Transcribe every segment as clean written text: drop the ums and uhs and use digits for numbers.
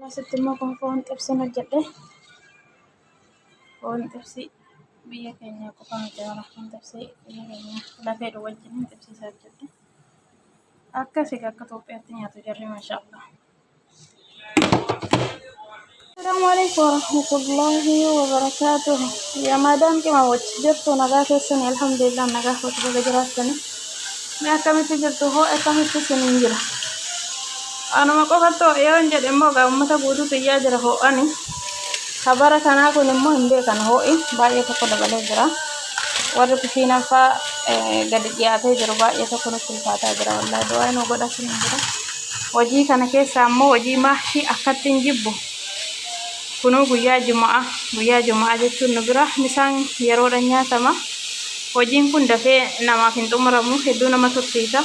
Asitti immoo kun foon xibsiin hojjedhe. Foon xibsii biyya keenya qofa miti wala foon xibsii biyya keenya lafee wajjin xibsii isaa hojjedhe. Akkasii akka Itoophiyaatti nyaatu jarri maashaallah. Assalamu alaikum warahmatullahi wabarakatuh. Yaa maadaam qimamoch jirtu nagaa keessani alhamdulillah nagaa kooti baga jiraattani. Mee akkamitti jirtu hoo akkamitti isiniin jira? Anuma qofatti ho'e yoon jedhe immoo egaa uummata guutuutu iyyaa jira ho'ani. Kabara kanaa kun immoo hin beekan ho'i baay'ee tokko dabalee jira. Warri kushiinaan faa gadi dhiyaatee jiru baay'ee tokko nutti ulfaataa jira wallaahi du'aa nu godha isiniin jira. Hojii kana keessaa immoo hojii maashii akkatti hin jibbu. Kunuu guyyaa Juma'aa guyyaa Juma'aa jechuun nu bira misaan yeroodhaan nyaatama. Hojiin kun dafee namaaf hin xumuramu hedduu nama tursiisa.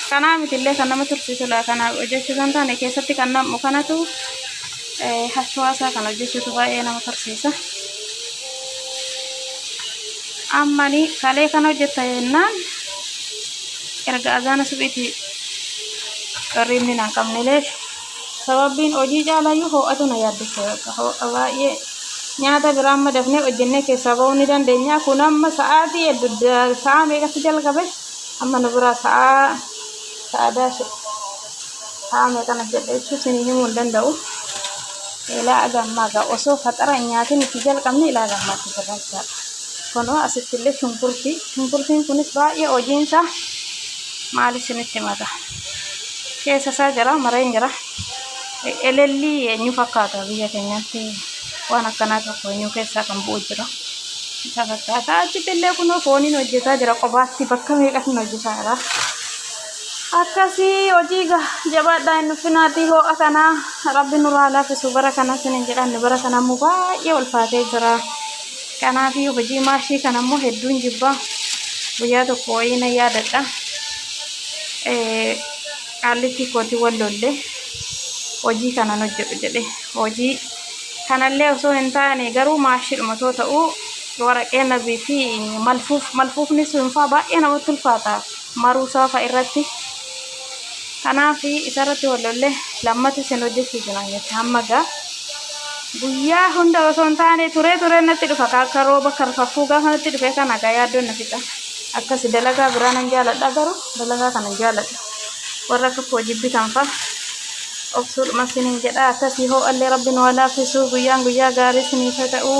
Kanaa mitillee kan nama tursiisu laa kana hojjechuu kan taane keessatti kan nam'u kanatu hashwaasaa kan hojjechuutu baay'ee nama tursiisa. Ammani kalee kana hojjetta jennaan erga azaana suphiiti hirribni naan qabne leesh. Sababbiin hojii caalayyuu ho'atu na yaaddessa bakka ho'a baay'ee nyaata biraa amma dafnee hojjennee keessaa ba'uu ni dandeenya. Kun amma sa'aatii hedduu sa'a meeqatti jalqabe amma nu biraa sa'a sa'a daashe sa'a meeqan hojjedhe jechuu isinii himuu hin danda'u. Ilaa aga ammaa egaa osoo faxara hin nyaatin itti jalqabne ilaa aga ammaatti jirra jechaadha. Kunoo asitti illee shunkurtii shunkurtiin kunis baay'ee hojiinsaa maal isinitti himata. Keessa isaa jira mareen jira. Elellii eenyu fakkaata biyya keenyatti waan akkanaa tokko eenyu keessaa kan bu'u jira. Isa fakkaata. Achitti illee kunoo fooniin hojjetaa jira qobaatti bakka meeqatti hojjetaa jira. Akkasii hojii jabaadhaa hin dhuffinaatii ho'a kanaa rabbi nurraa laaffisu bara kana sinin jedhan bara kana immoo baay'ee ulfaatee jira. Kanaaf hojii maashii kana immoo hedduun jibba guyyaa tokko wayii nan yaadadha. Qaallitti kootii wal lolle hojii kanan hojjedhu jedhe hojii kanallee osoo hin taane garuu maashiidhuma osoo ta'uu waraqee nabii fi malfuuf malfuufni sun faa baay'ee namatti ulfaata. Maruu isaa fa'a irratti. Kanaaf isa irratti wal lolle lammata isin hojjechiisu naan jette hamma gaa guyyaa hunda osoo hin taane turee turee natti dhufa akka rooba karfaffuu gaafa natti dhufe kana gaa yaaddoon na fixa. Akkasi dalagaa biraa nan jaaladha garuu dalagaa kana hin jaaladhu. Warra akka koo jibbitan fa'a obsuudhuma isiniin jedha akkasii hoo'allee rabbi nu haa laaffisu guyyaan guyyaa gaarii isiniif haa ta'u.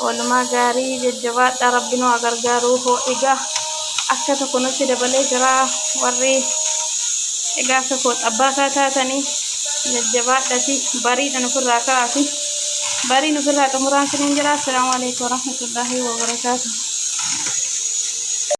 Oolmaa gaarii jajjabaadhaa rabbi nu haa gargaaru hoo'i egaa akka tokko nutti dabalee jira warri egaa akka koo xabbaasaa taatanii jajjabaadhati bariidhaan ofirraa ka'aati bariin ofirraa xumuraan siniin jira assalaamu alaikum warahmatullaahi wabarakaatu.